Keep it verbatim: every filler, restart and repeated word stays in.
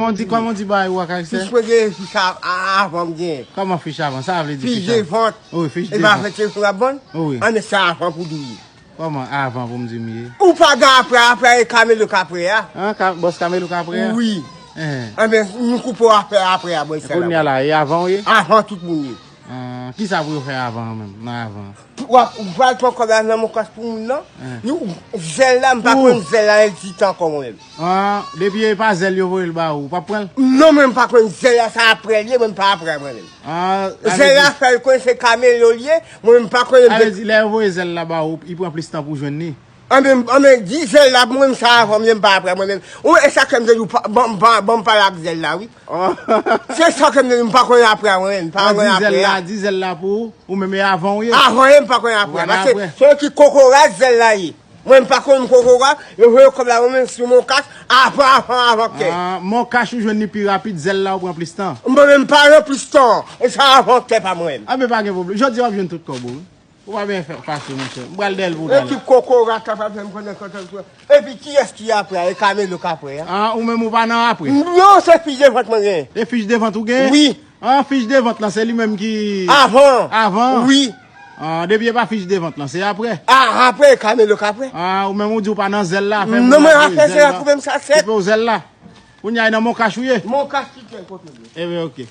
Kòman w di, kòman w di bagay ou a, Karistè? Fich mwen genyen, fich a, a, avan m genyen. Kòman fich avan? Sa vle di fich avan? Fich de vant. Wi, fich de vant. E pa vant se sou la bann? Wi. An, men sa avan pou di wi. Kòman avan pou m di m ye? Ou pa gen aprè, aprè e Kamelo k aprè a. An, ka, bòs Kamelo k aprè a? Wi. Enhen. Anben, nou koupe w aprè, aprè a, bòs sa la. Kounye a la, e avan w ye? Avan tout moun ye. Ah, kisa pou yo fè avan an menm, nan avan an? W ap, ou pral pran kòb la nan Monkas pou moun nan? Hein. Nou, zèl la, m pa konn zèl la egziste ankò mwen menm. Ah, depi e pa zèl yo voye l ba ou, ou p ap pran l? Non, mwen m pa konn zèl la, sa aprè l ye, mwen m pa aprè mwen menm. Ah, zèl la fè l konnen se Kamelo l ye, mwen m pa konnen. Sa vle di, lè yo voye zèl la ba ou, li pran plis tan pou jwenn li? Anben, anben, di zèl la pou mwen, sa avan mwen, m pa aprè mwen menm. Ou, e sa ke m te di w, pa, ban, ban, ban m pale ak zèl la, wi. Se sa ke m te di w, m pa konn aprè mwen menm, m pa konn aprè a. Di zèl la pou ou, ou menm e avan w ye? Avan ye, m pa konn aprè. Paske se yon ti kokorat zèl la ye. Mwen, m pa konn kokorat, yo voye kòb la, mwen menm sou Monkas, avan, avan, avan kè. Ah, Monkas ou jwenn li pi rapid, zèl la ou pran plis tan. Mwen menm, m pa pran plis tan, e sa avan kè pa mwen menm. Anben, pa gen pwoblèm. Jodi a w ap jwenn tout kòb ou, wi. Ou pa byen fè fache, monchè. M pral dèyè l pou w talè. Ekip kokorat la pa fè m konnen kote l pran. Epi kiyès ki aprè a? E Kamelo k aprè a. Ah, ou menm ou pa nan aprè? Non, se fich de vant mwen genyen. E fich de vant ou genyen? Wi. Ah, fich de vant lan, se li menm ki avan. Avan? Wi. Ah, depi e pa fich de vant lan, se aprè? Ah, aprè, e Kamelo k aprè. Ah, ou menm ou di ou pa nan zèl la, fè moun la voye zèl la. Non, mwen afè se la koupe m sa sèk. Koupe w zèl la. Kounye a e nan Monkas ou ye? Monkas ki tèl kote l ye. Ebyen, oke.